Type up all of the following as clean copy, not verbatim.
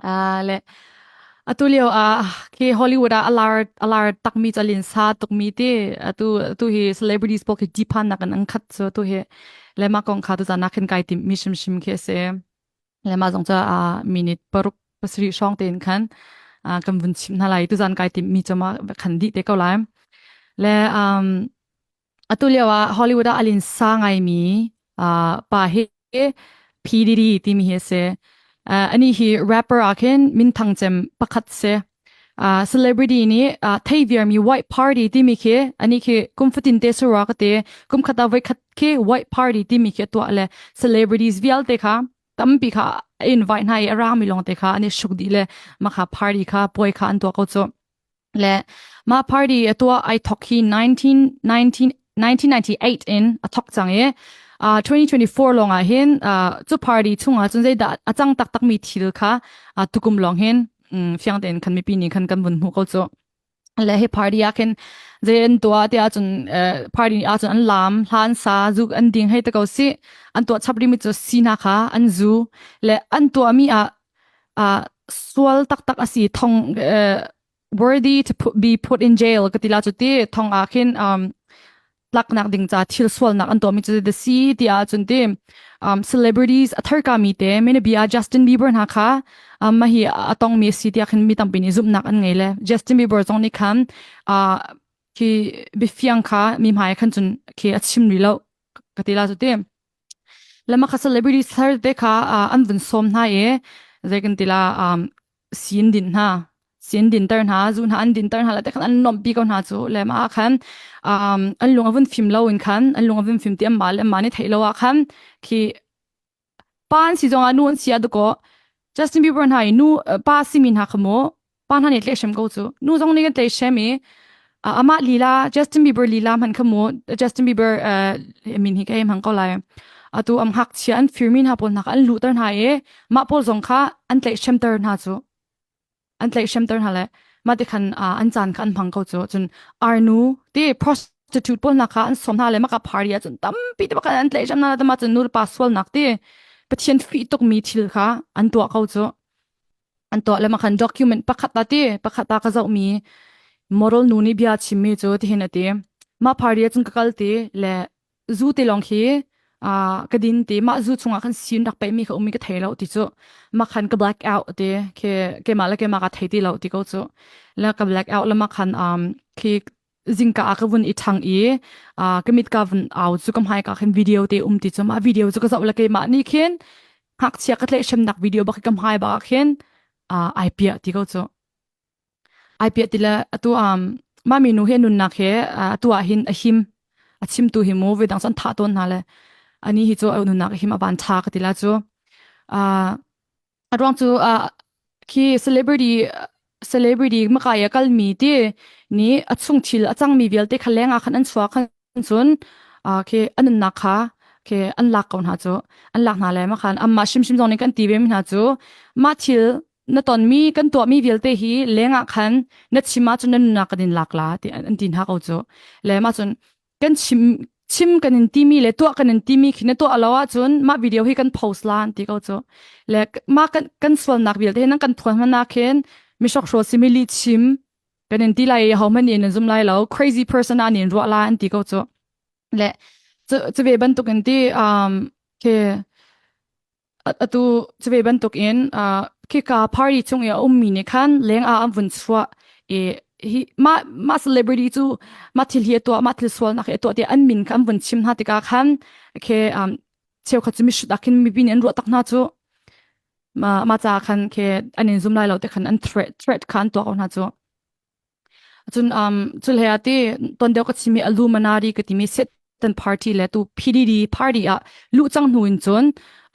Le atu lio ah khi Hollywood ah a lar a lar takmi cu a linsa tukmi ti atu atu hi celebrities pawl khi ṭihphan nak in an khat cu atu hi le mah kong kha tuzan ah khin kai timh mi hrimhrim khi a si. Le mah zong cu ah minute 6 7 hrawng tein khan kan vun chimh hna lai. Tuzan kai timh mi cu mah khan dih te ko lai. Le um, Atu lio ah Hollywood ah a linsa ngaimi uh, pa hi P Diddy timi hi a si. Uh, anih hi rapper ah khin minthang cem pakhat si. Uh, celebrity nih uh, thei viarmi white party timi khi ani khi kum fatin te surwa ka te kum khat ah voi khat khi white party timi khi a tuah le celebrities vialte kha tampi kha a invite hna i a rami lawng te kha an i suk dih le makha party kha puai kha an tuah ko cu. Le mah party a tuah ai thok hi 19, 1998 in a thok cang i uh, 2024 lawng ah hin uh, cu party chungah cun zeidah a cang taktak mi thil kha uh, tukum lawng hin um, fiang tein khan mipi nih khan kan vun hmuh ko cu le hi party ah khin zei an tuah tiah cun uh, party ah cun an lam hlan sa zuk an ding hei te ko si an tuah chap rimi cu si hna kha an zu le an tuah mi ah uh, sual taktak a si thong uh, worthy to put, be put in jail ka ti la cu ti thong ah khin um, tlaknak ding ca thil sualnak an tuahmi cu the si ti ah cun ti um, celebrities a tharka mi te menabia Justin Bieber hna kha um, ma hi a tong mi si tiah khin mi tampi nih zumhnak an ngei le Justin Bieber zong nih khan uh, khi bifiang kha mi hmai khan cun khi a chim ri lo ka ti la cu ti Lama kha celebrity thar te kha an vun sawm hna i zei kan ti la um, sin din hna sin dinter hna zu hna an dinter hna le te khan an nompi ko hna cu le ma khan um, an lung a vun fim lo in khan an lung a vun fim ti an ma le ma ni thei lo ah khan khi pa an si zong ah nu an si ah ko Justin Bieber hna i nu pa simi hna kha mu pa hna nih tlehrem ko cu nu zong nih kan tlehrem i amah lila Justin Bieber lila hman kha mu Justin Bieber min hi ka hei hmang ko lai atu am ngakchia an firmi hna pawl hna kha an luhter hna i mah pawl zong kha an tlaihhremter hna cu an tlaihhremter hna le mah ti khan an caan kha an hmang ko cu cun arnu ti prostitute pawl hna kha an sawm hna le maka party ah cun tampi te bak an tlaihhrem hna le mah cun nu le pa sualnak ti Pathian fih tukmi thil kha an tuah ko cu an tuah le khan document pakhat ta ti pakhat ta ka zohmi model nu nih bia chimmi cu tihin a ti mah party ah cun ka kal ti le zu te lawng khi ka din ti mah zu chungah khan sin rak peihmi kha ummi ka thei lo ti cu mah khan ka black out ti khi keimah le keimah ka thei ti lo ti ko cu le ka black out le mah khan um khi zingka ah ka vun i ṭhang i ka mit ka vun au cu ka hmai ka khin video te um ti cu mah video cu ka zoh le keimah nih khin ngakchia ka tlaihhremnak video bak ka hmai bak ah khin ai piah ti ko cu ai piah ti le atu um mah minu he nunnak he atu ah hin a him a chimtu hi mu voi dang cu an thah tawn hna le ani hi cu a nunnak a him a van ṭha ka ti la cu A ruang cu uh, khi celebrity celebrity makai a kalmi ti nih a chung thil a cangmi vialte kha leng ah khan an chuak khan cun uh, khi an nunnak kha khi an lak ko hna cu an lak hna le ma khan amma hrimhrim zong nih kan ti ve mi hna cu mah thil na tonmi kan tuahmi vialte hi leng ah khan na chim ahcun na nunnak kan in lak la ti an ti hna ko cu le mah cun kan chim chim kan in timi le tuah kan in timi khi na tuah lo ahcun mah video hi kan post la an ti ko cu le mah kan kan sualnak vialte nan kan phuan hmana khin mishok hro simili chim kan in ti lai ho man in zum lai lo crazy person an in ruah la an ti ko cu le cu ve bantuk in ti um ke atu cu ve bantuk in khika party chung i a ummi nih khan leng ah an vun chuah i hi mah mah celebrity cu mah thil hi a tuah mah thil sualnak hi a tuah tiah an min kha an vun chim hna tikah khan khi um, cheukhat cu mihrut ah khin mipi nih an ruah tak hna cu ma ma ca khan khi an in zum lai lo te khan an threat threat kha an tuah ko hna cu Cun um, cul he ati ton deuh ka chimi Illuminati ka timi Satan party le tu PDD party ah luh cang hnu in cun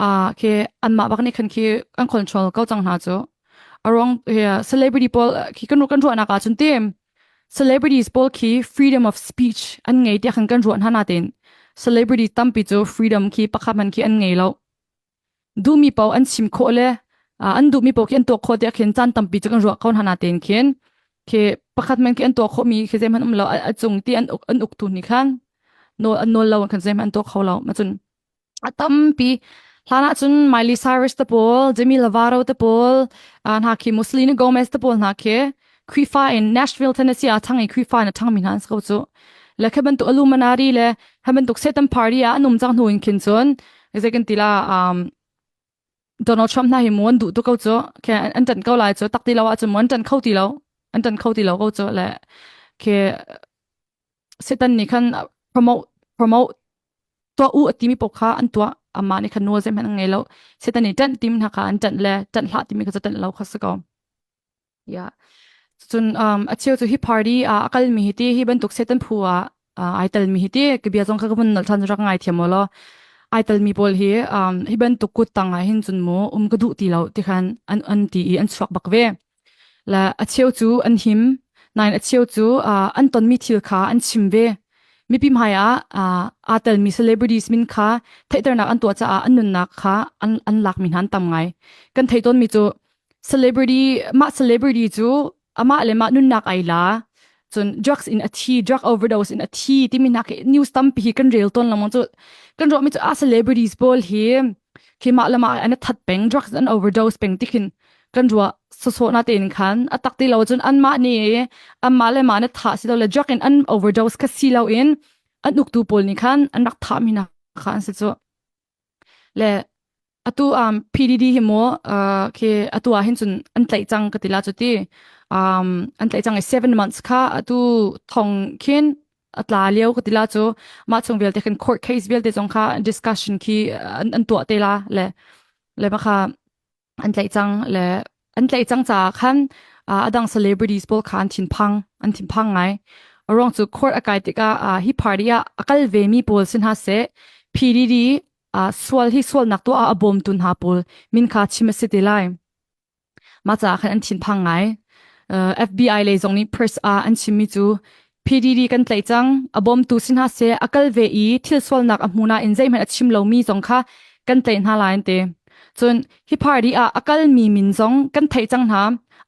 uh, khi anmah bak nih khan khi an control ko cang hna cu. Aruang he celebrity pawl khi kan kan ruahnak ah cun tim celebrities pawl khi freedom of speech an ngei tiah khan kan ruah hna natin celebrity tampi cu freedom khi pakhat man khi an ngei lo. Duhmi paoh an chim khawh le an duhmi paoh khi an tuah khawh tiah khin caan tampi cu kan ruah ko hna natein khin khi pakhat men khi an tuah khawhmi khi zeihmanh um lo a cung ti an uk an uktu nih khan nawl an nawl lo khan zeihmanh an tuah kho lo ma cun a tampi. Hlan ah cun Miley Cyrus te pawl, Demi Lovato te pawl, hna khi mu Selena Gomez te pawl hna khi Khrihfa in Nashville, Tennessee ah thang i Khrihfa in a thangmi hna an si ko cu. Le khi bantuk Illuminati le hi bantuk Satan party ah an um cang hnu in khin cun zei kan ti la um, Donald Trump hna hi mu an duh tuk ko cu. Khi an ṭanh ko lai cu tak ti lo ahcun mu an ṭanh kho ti lo. An ṭanh kho ti lo ko cu le khi Satan nih khan promote promote tuah u a timi paoh kha an tuah amah nih khan nawl zeihmanh an ngei lo Satan nih ṭanh timi hna kha an ṭanh le ṭanh hlah timi kha cu ṭanh lo kha si ko yeah cun um, a cheu cu hi party ah a kalmi hi ti hi bantuk Satan phu ah uh, ai telmi hi ti ka bia zong kha ka vun nolh ṭhan rak ngai thiam law ai telmi pawl hi um, hi bantuk kut tang ah hin cun mu um ka duh ti lo ti khan an an ti i an chuak bak ve Le a cheu cu an him, nain a cheu cu uh, an tonmi thil kha an chim ve. Mipi hmai ah uh, aa telmi celebrities min kha theihternak an tuah caah an nunnak kha an, an lakmi hna an tam ngai. Kan theih tawnmi cu celebrity mah celebrity cu amah le mah nunnak ai la cun drugs in a thi drug overdose in a thi timi hna khi news tampi hi kan rel tawn lengmang cu kan ruahmi cu a celebrities pawl hi khi mah le mah an i that peng drugs an overdose peng ti khin kan ruah sawsawh na tein khan a tak ti lo cun anmah nih anmah le mah na thah si lo le drug in an overdose kha si lo in an uktu pawl nih khan an rak thah mi hna kha an si cu le atu um PDD hi mu uh, khi atu ah hin cun an tlaih cang ka ti la cu ti um an tlaih cang i 7 months kha atu thong khin a tla lio ka ti la cu mah chung vialte khin court case vialte zong kha discussion khi an, an tuah te la le le ma kha an tlaih cang le an tlaih cang caah khan a dang celebrities pawl kha an thinphang an thinphang ngai a ruang cu court a kai tikah hi party ah a kal ve mi pawl si hna seh PDD sual hi sualnak tuah ah a bawmtu hna pawl min kha chim a si te lai mah caah khan an thinphang ngai FBI lei zong nih press ah an chimmi cu PDD kan tlaih cang. A bawmtu si hna seh, a kal ve i thil sualnak a hmu nain zeihmanh a chim lomi zong kha kan tlaih hna lai an ti. Cun hi party ah a kalmi min zong kan theih cang hna.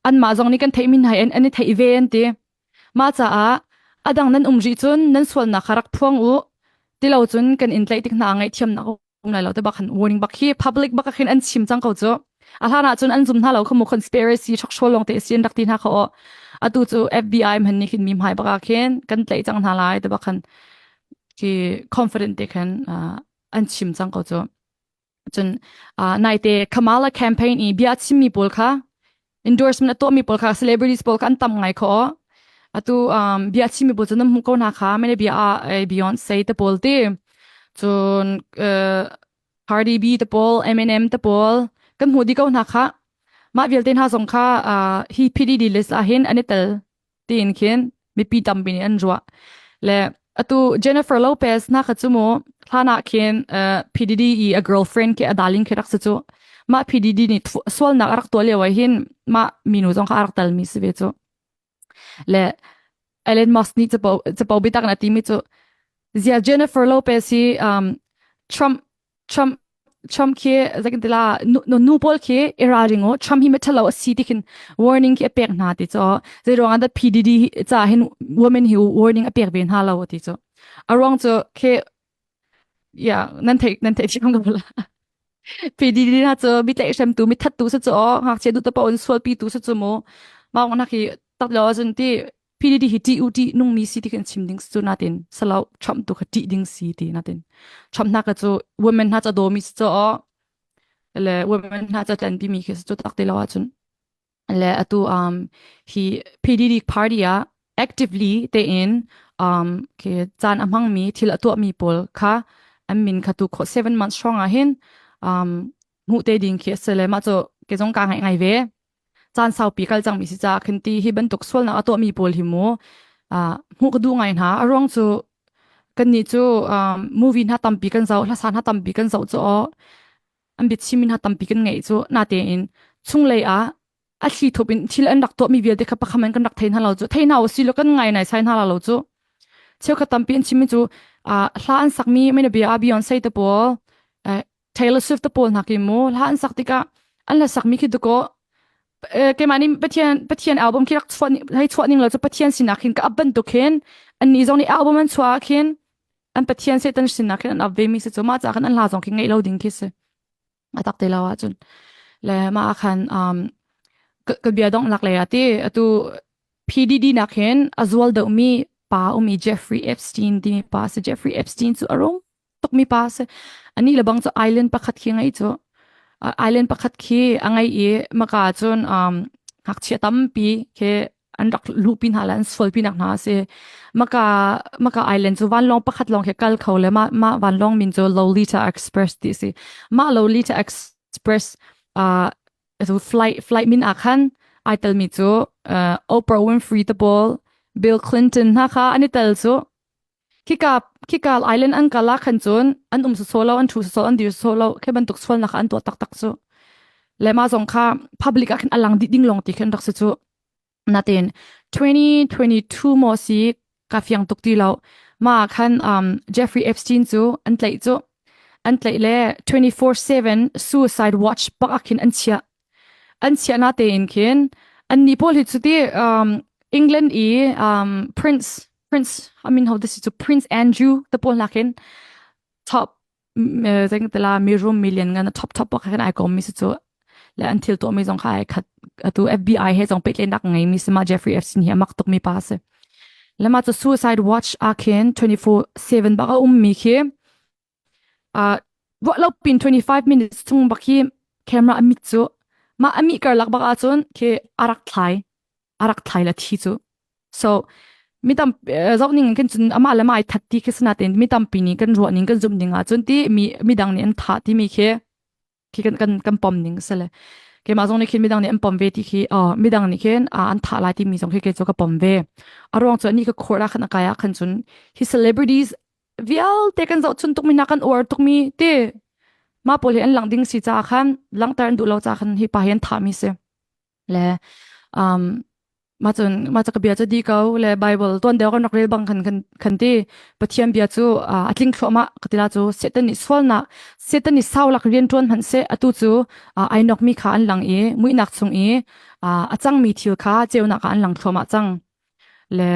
Anmah zong nih kan theihmi hna in an i theih ve an ti. Mah caah a dang nan um rih cun nan sualnak kha rak phuang u. Tilo cun kan in tlaih tik hna ah ngaihthiamnak um lai lo te bak han warning bak hi public bak khin an chim cang ko cu a hlan ah cun an zum hna lo khamu conspiracy chok shol long te sin rak ti hna kho atu cu FBI man ni khin mi hmai baka khin kan tlai cang hna lai te bak khan ki confident te khan an chim cang ko cu cun nai te Kamala campaign i bia chimmi pawl kha endorsement a tuahmi pawl kha celebrities pawl kha an tam ngai kho atu um, bia chimmi pawl cu nan hmuh ko hna kha mene bia ah Beyonce te pawl ti cun uh, Cardi B te pawl Eminem te pawl kan hmuh di ko hna kha mah vialte hna zong kha uh, hi PDD list ah hin an i tel tiin khin mipi tampi nih an ruah le atu Jennifer Lopez na kha chu mu hlan ah khin uh, PDD i a girlfriend ke a darling khi rak si chu mah PDD nih sualnak a rak tuah lio ah hin mah minu zong kha a rak tal mi si ve chu le Elon Musk nih capo capo bitak na timi cu zia Jennifer Lopez hi um, Trump Trump Trump khi zeitin tila nu, nu pawl khi i ralring u Trump hi mithalo a si ti khin warning khi a pek hna ti cho zei ruang ah dah PDD ca hin women hi warning a pek ve hna lo ti cho a ruang cu khi yeah nan theih nan theih thiam ko la PDD na cu mi tlaih hrem tu mi that tu sa chu ngakchia du ta pa on sual pi tu sa chu mu ma na khi tak lo azun ti PDD hi ṭih u ṭih nungmi si ti kan chim ding cu natin salo Trump tu kha ṭih ding si ti natin Trump hna ka cu women hna ca dawmi si cu le women hna ca tlen mi khi cu tak ti lo ahcun le atu um hi PDD party ah actively tein um khi caan a hmangmi thil a tuahmi pawl kha an min kha tu kho 7 months strong ah hin um hmuh te ding khi a si le mah cu ke zong ka ngai ngai ve caan saupi kal cangmi si caah khin ti hi bantuk sualnak a tuahmi pawl hi mu hmuh ka duh ngai hna a ruang cu kannih cu movie hna tampi kan zoh hlasa hna tampi kan zoh cu aw an biachim hna tampi kan ngeih cu natein chunglei ah a thli thup in thil an rak tuahmi vialte kha pakham in kan rak thei hna lo cu thei hna usih law kan ngai nai sai hna la lo cu cheukhat tampi an chimmi cu hla an sakmi mena bia ah Beyonce te pawl Taylor Swift te pawl hna khi mu hla an sak tikah an hla sakmi khi dukaw keimah nih Pathian Pathian album khi rak chuah hei chuah ning lo cu Pathian sinak khin ka ap bantuk khin annih zong nih album an chuah ah khin an Pathian Satan sinak khin an ap ve mi si cu mah ca khan an hla zong khi ngaih lo ding khi si. A tak te lo ahcun. Le mah ah khan um, ka, ka bia donghnak lei ah ti atu PDD nak hin a zual deuhmi pa um i Jeffrey Epstein timi pa si Jeffrey Epstein cu a rum tukmi pa si. Ani le bang cu island pakhat khi ngei cu island pakhat khi a ngei i maka cun um, ngakchia tampi khi an rak luhpi hna le an sualpi nak hna a si. Maka maka island cu vanlawng pakhat lawng khi kal kho le mah mah vanlawng min cu Lolita Express ti si. Mah Lolita Express uh, flight flight min ah khan ai telmi cu uh, Oprah Winfrey te pawl Bill Clinton hna kha an i tel cu khika khika island an kal ah khan cun an um so lo an thu so an dir so lo khi bantuk sualnak an tuah taktak cu le ma zong kha public ah khin alang dih ding long ti khin rak si cu natin 2022 mo si ka fiang tuk ti lo ma khan um, Jeffrey Epstein cu an tlaih cu an tlaih le 24/7 suicide watch bak ah khin an chiah an chiah na tein khin an ni pawl hi cu ti um, England i um, Prince Prince I mean how this is Prince Andrew te pawl nakin top zeng tela mi rum million ngan top top bak khan ai kom mi si cu le an thil to mi zong kha ai khat atu FBI he zong pehtlaihnak nak ngei mi si ma Jeffrey Epstein hi amak tuk mi pa si le ma cu suicide watch a khin 24/7 bak a um mi khi uh ruah lo pin 25 minutes chung bak hi camera a mit cu ma ami karlak bak ahcun khi arak thlai arak thlai la thi cu so mi tam zoh ning kan cun amah le mai that ti khi sinatin mi tampi nih kan ruah ning kan zum ning ahcun ti mi midang nih an thah ti mi khi khi kan kan kan pom ning sale keimah zong nih khin midang nih an pom ve ti khi oh midang nih khin an thah lai ti mi zong khi ke cu ka pom ve a ruang cu ani ka court ah khan a kai ah khan cun hi celebrities vialte kan zoh chun tukmi hna kan uar tukmi ti ma pawl hi an lang ding si ca khan langter an duh lo ca khan hi pa hi an thah mi si le um mah cun mah cu ka bia cu di ko le Bible tuan deuh kan rak rel bang khan kan kan ti Pathian bia cu a tling thluahmah ka ti la cu Satan nih sualnak Satan nih sau lak rian ṭuan hmanh seh atu cu ai nokmi kha an lang i muihnak chung i a cangmi thil kha ceunak ah an lang thluahmah cang le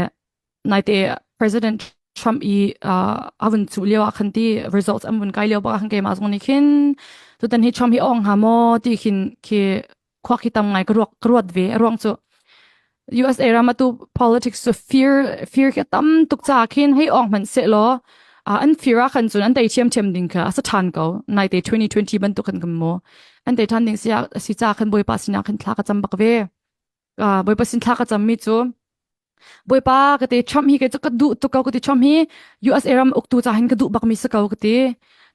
naite President Trump i a vun cuh lio ah khan ti results an vun kai lio bak ah khan keimah zong nih khin tutan hi Trump hi ong hnga maw ti khin khi khua khi tam ngai ka ruak ka ruat ve a ruang cu USA ram atu politics cu fear fear khi tam tuk ca khin hei ong hmanh se law an fear ah khan cun an tei thiam thiam ding kha a sa than ko naite 2020 bantuk khan kan mo an tei than ding si si ca khan bawipa sinah khan thla ka cam bak ve Bawipa sin thla ka cammi cu Bawipa ka ti Trump hi kei cu ka duh tuk ko ka ti Trump hi USA ram uktu ca hin ka duh bakmi si ko ka ti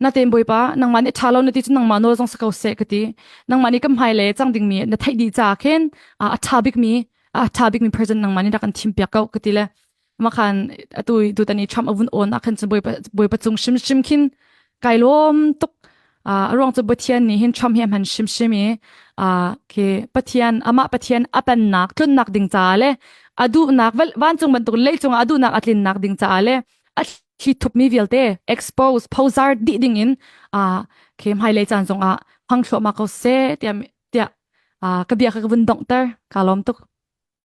natein Bawipa nangmah nih ṭha lo na ti cu nangmah nawl zong si ko seh ka ti nangmah nih ka hmai le cang dingmi na theih dih ca khin a ṭha bikmi a ṭha bikmi president nangmah nih rak kan thim piak ko ka ti le makhan atu tutan i Trump a vun on ah khan cun bawipa bawipa cung hrimhrim khin kai lawm tuk a ruang cu Pathian nih hin Trump hi a hman hrimhrim i khi Pathian amah Pathian a pennak tlunnak ding caah le a duhnak vancung bantuk leicung ah a duhnak a tlinnak ding caah le a thli thupmi vialte expose phozar dih ding in khi hmailei caan zong ah hmang thluahmah ko seh tiah tiah ka bia kha ka vun donghter ka lawm tuk.